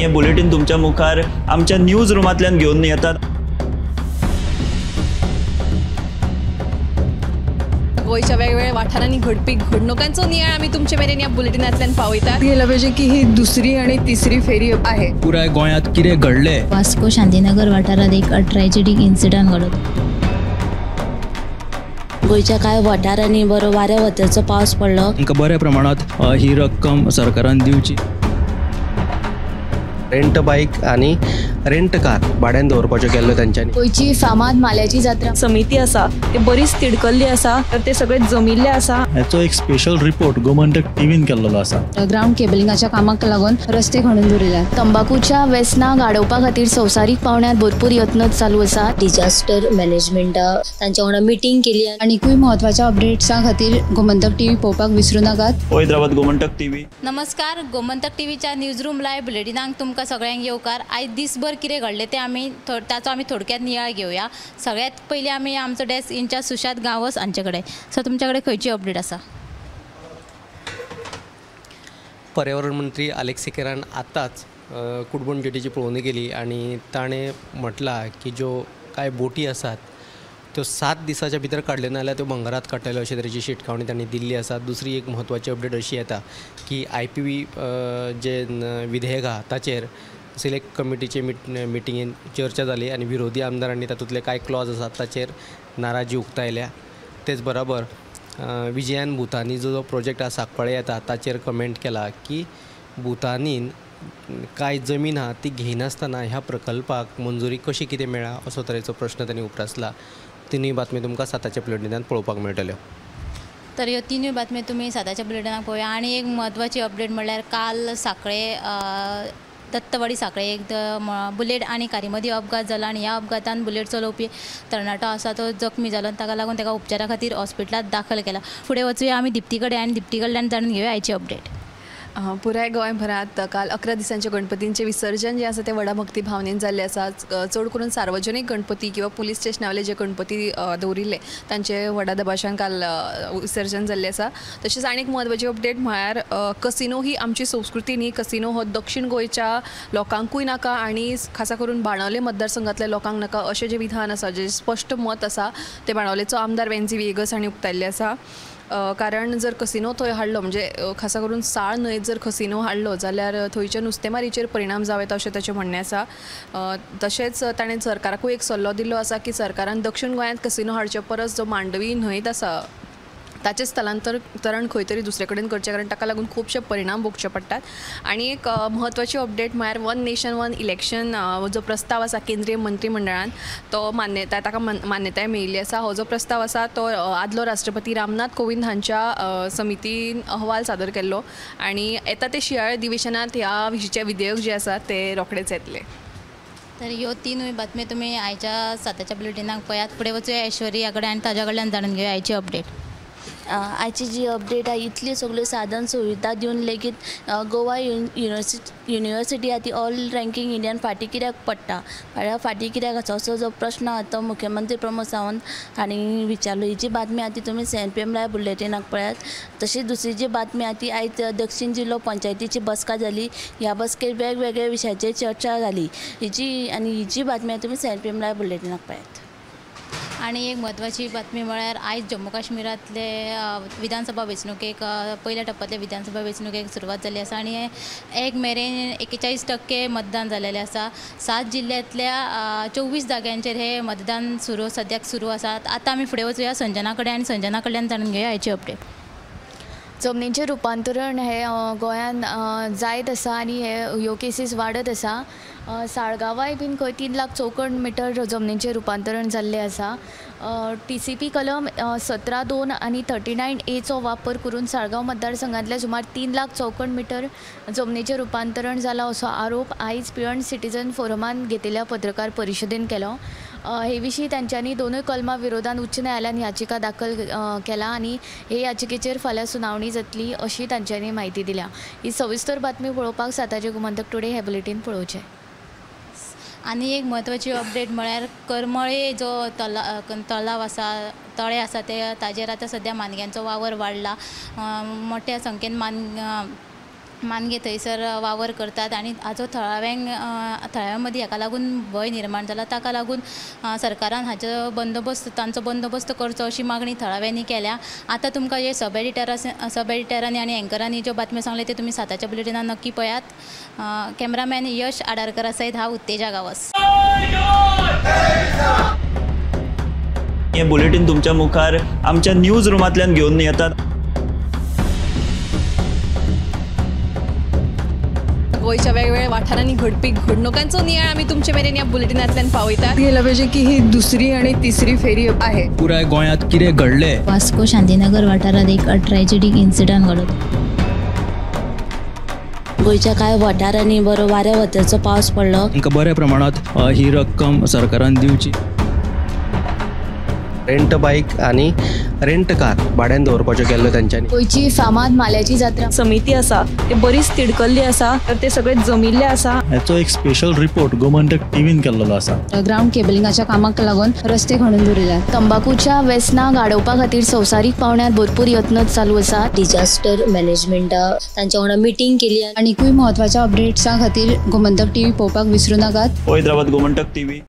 हे बुलेटीन तुमच्या मुखार आमच्या न्यूज रुमांतल्यान घेवन येतात। गोंयच्या वेगवेगळ्या वाठारांनी घडपी घडणुकांचो नियाळ आमी तुमचे मेरेन ह्या बुलेटिनांतल्यान पावयतात। गेला पाहिजे की ही दुसरी आणि तिसरी फेरी आहे। पुराय गोंयांत कितें घडलें। वास्को शांतीनगर वाठारांत एक ट्रॅजेडीक इन्सिडंट घडलो। गोंयच्या कांय वाठारांनी बरो वाऱ्या वताचो पावस पडलो। तांकां बऱ्या प्रमाणांत ही रक्कम सरकारान दिवची। रेंट बाईक आनी रेंट कार भाड्यान दवरपाच्यो केल्ल्यो तांच्यांनी। गोंयची फामाद माल्याची जात्रा समिती आसा ते बरीच तिडकल्ली आसा, तर ते सगळे जमिल्ले आसा। हाचो एक स्पेशल रिपोर्ट गोमंतक टीव्हीन केल्लो आसा। ग्राउंड केबलिंगाच्या कामाक लागून रस्ते खणून दवरिल्यात। तंबाकूच्या वेसनाक आडोवपा खातीर संवसारीक पावंड्यार भरपूर यत्न चालू आसा। डिजास्टर मॅनेजमेंटा तांच्या वांगडा मिटींग केली। आनीकूय म्हत्वाच्या अपडेट्सां खातीर गोमंतक टीव्ही पळोवपाक विसरू नाकात। हैदराबाद गोमंतक टीव्ही। नमस्कार, गोमंतक टीव्हीच्या न्यूज रूम लायव्ह बुलेटिनाक तुमकां सगळ्यांक येवकार। आयज दिसभर कितें घडलें तें आमी ताचो आमी थोडक्यात नियाळ घेवया। सगळ्यात पयलीं आमी आमचो डेस्क इन्चार्ज सुशांत गांवस हांचे कडेन। सो तुमचे कडेन खंयची अपडेट आसा? पर्यावरण मंत्री आलेक्स सिकेरान आतांच कुडबण जेटीची पळोवणी केली आनी ताणें म्हटलां की ज्यो कांय बोटी आसात त्यो 7 दिसाच्या भितर काडल्यो ना जाल्यार त्यो बंगारात काडटल्यो अशे तरेची शिटकावणी तांणी दिल्ली आसा। दुसरी एक म्हत्वाची अपडेट अशी येता की IPV जे विधेयक आहा ताचेर सिलेक्ट कमिटीचे मिटिंगेन चर्चा जाली आनी विरोधी आमदारांनी तातूंतले कांय क्लॉज आसात ताचेर नाराजी उक्तायल्या। तेच बराबर विजयान भूतानी जो प्रोजेक्ट आसा सांकवाळे येता ताचेर कमेंट केला की भूतानीन कांय जमीन आहा ती घेयनासतना ह्या प्रकल्पाक मंजुरी कशी कितें मेळ्ळा असो तरेचो प्रश्न तांणी उप्रासला। तिनूय बातमी तुमकां 7च्या बुलेटिनांत पळोवपाक मेळटल्यो। तर ह्यो तिनूय बातमी तुमी 7च्या बुलेटिनाक पळोवया। आनी एक म्हत्वाची अपडेट म्हणल्यार काल सांखळे दत्तवाडी सांखळे एक बुलेट आनी कारी मदीं अपघात जालो आनी ह्या अपघातान बुलेट चलोवपी तरणाटो आसा तो जखमी जालो आनी ताका लागून ताका उपचारा खातीर हॉस्पिटलांत दाखल केला। फुडें वचुया आमी दिप्ती कडेन आनी दिप्ती कडल्यान जाणून घेवया आयची अपडेट। पुराय गोंयभरांत काल 11 दिसांचे गणपतींचे विसर्जन जे आसा ते व्हडा भक्ती भावनेन जाल्लें आसा। चड करून सार्वजनीक गणपती किंवा पुलीस स्टेशनावले जे गणपती दवरिल्ले तांचे व्हडा दबाशान काल विसर्जन जाल्लें आसा। तशेंच आनी एक म्हत्वाची अपडेट म्हळ्यार कसिनो ही आमची संस्कृती न्ही, कसिनो हो दक्षिण गोंयच्या लोकांकूय नाका आनी खासा करून बाणावले मतदारसंघांतल्या लोकांक नाका अशें जें विधान आसा, जें स्पश्ट मत आसा तें बाणावलेचो आमदार वेन्झी व्हिएगस हांणी उक्तायल्लें आसा। कारण जर कसिनो थंय हाडलो म्हणजे खासा करून साळ न्हंयेत जर कसिनो हाडलो जाल्यार थंयच्या नुस्तेमारीचेर परिणाम जावं येता अशें ताचें म्हणणें आसा। तशेंच ताणें सरकाराकूय एक सल्लो दिल्लो आसा की सरकारान दक्षिण गोंयांत कसिनो हाडचे परस जो मांडवी न्हंयेत आसा ताचें स्थलांतरण खंय तरी दुसरे कडेन करचें, कारण ताका लागून खुबशे परिणाम भोगचे पडटात। आनी एक म्हत्वाची अपडेट म्हळ्यार वन नेशन वन इलेक्शन जो प्रस्ताव आसा केंद्रीय मंत्रीमंडळान तो मान्यताय ताका मान्यताय मेळिल्ली आसा। हो जो प्रस्ताव आसा तो आदलो राष्ट्रपती रामनाथ कोविंद हांच्या समितीन अहवाल सादर केल्लो आनी येता ते शिंयाळे अधिवेशनांत ह्या विशींचें विधेयक जें आसा तें रोखडेंच येतलें। तर ह्यो तिनूय बातमी तुमी आयच्या 7च्या बुलेटिनाक पळयात। फुडें वचुया ऐश्वर्या कडेन आनी ताच्या कडल्यान जाणून घेवया आयची अपडेट। आयची जी अपडेट आहा इतली सगळ्यो साधन सुविधा दिवन लेगीत गोवा युनिवर्सिटी आहा ती ऑल रँकींग इंडियन फाटीं कित्याक पडटा, फाटीं कित्याक आसा असो जो प्रश्न आहा तो मुख्यमंत्री प्रमोद सावंत हांणी विचारलो। ही जी बातमी आहा ती तुमी 7 PM live बुलेटिनाक पळयात। तशीच दुसरी जी बातमी आहा ती आयज दक्षिण जिल्लो पंचायतीची बसका जाली, ह्या बसकेत वेगवेगळ्या विशयाचेर चर्चा जाली। हिजी आनी ही जी बातमी आहा तुमी 7 PM live बुलेटिनाक पळयात। आनी एक म्हत्वाची बातमी म्हळ्यार आयज जम्मू काश्मीरांतले विधानसभा वेंचणुकेक पयल्या टप्प्यांतल्या विधानसभा वेंचणुकेक सुरवात जाल्ली आसा आनी 1 मेरेन 41% मतदान जाल्लें आसा। 7 जिल्ल्यांतल्या 24 जाग्यांचेर हे मतदान सुरू सद्याक सुरू आसा। आतां आमी फुडें वचुया संजना कडेन आनी संजना कडल्यान जाणून घेवया आयची अपडेट। जमनीचें रुपांतरण हे गोंयांत जायत आसा आनी हे ह्यो केसीस वाडत आसा। साळगांवाय बीन खंय 3 लाख चौखण मिटर जमनीचें रुपांतरण जाल्लें आसा। TCP कलम 17(2) आनी 39Aचो वापर करून साळगांव मतदारसंघांतल्या सुमार 3 लाख चौखण मिटर जमनीचें रुपांतरण जालां असो आरोप आयज पिळर्ण सिटीजन फोरमान घेतिल्ल्या पत्रकार परिशदेन केलो। हे विशीं तांच्यांनी दोनूय कलमां विरोधान उच्च न्यायालयान याचिका दाखल केला आनी हे याचिकेचेर फाल्यां सुनावणी जातली अशी तांच्यांनी म्हायती दिल्या। ही सविस्तर बातमी पळोवपाक 7 गोमंतक टुडे हे बुलेटीन पळोवचें। आनी एक म्हत्वाची अपडेट म्हळ्यार करमळे जो तलाव आसा, तळे आसा ते ताजेर आतां सद्या मानग्यांचो वावर वाडला। मोठ्या संख्येन मानगे थंयसर वावर करतात आनी हाचो थळाव्यां मदीं हाका लागून भंय निर्माण जाला. ताका लागून सरकारान हाचो बंदोबस्त तांचो बंदोबस्त करचो अशी मागणी थळाव्यांनी केल्या. आतां तुमकां हे सब एडिटरांनी आनी एंकरांनी ज्यो बातम्यो सांगले त्यो तुमी 7च्या बुलेटिनान नक्की पळयात. कॅमेरामॅन यश आडारकरा सयत हांव उत्तेजा गांवस. हे बुलेटीन तुमच्या मुखार आमच्या न्यूज रुमांतल्यान घेवन येतात. गोंयच्या वेगवेगळ्या वाठारांनी घडपी घडणुकांचो नियाळ आमी तुमचे मेरेन ह्या बुलेटिनांतल्यान पावयतात. गेलं पाहिजे की ही दुसरी आणि तिसरी फेरी आहे. पुराय गोंयांत कितें घडलें, वास्को शांतीनगर वाठारांत एक ट्रॅजेडीक इन्सिडंट घडलो. गोंयच्या कांय वाठारांनी बरो वाऱ्या वताचो पावस पडलो. तांकां बऱ्या प्रमाणांत ही रक्कम सरकारान दिवची. रेंट बायक आनी रेंट कार भाड्यान दवरपाच्यो केल्ल्यो तांच्यांनी. गोंयची फामाद माल्याची जात्रा समिती आसा ते बरीच तिडकल्ली आसा, तर ते सगळे जमिल्ले आसा. हाचो एक स्पेशल रिपोर्ट गोमंतक टीव्हीन केल्लो आसा. ग्रावंड केबलिंगाच्या कामाक लागून रस्ते खणून दवरिल्यात. तंबाकूच्या वेसनाक आडोवपा खातीर संवसारीक पावंड्यार भरपूर यत्न चालू आसात. डिजास्टर मॅनेजमेंटा तांच्या वांगडा मिटींग केली. आनीकूय म्हत्वाच्या अपडेट्सां खातीर गोमंतक टीव्ही पळोवपाक विसरूं नाकात. पळयत रावात गोमंतक टीव्ही.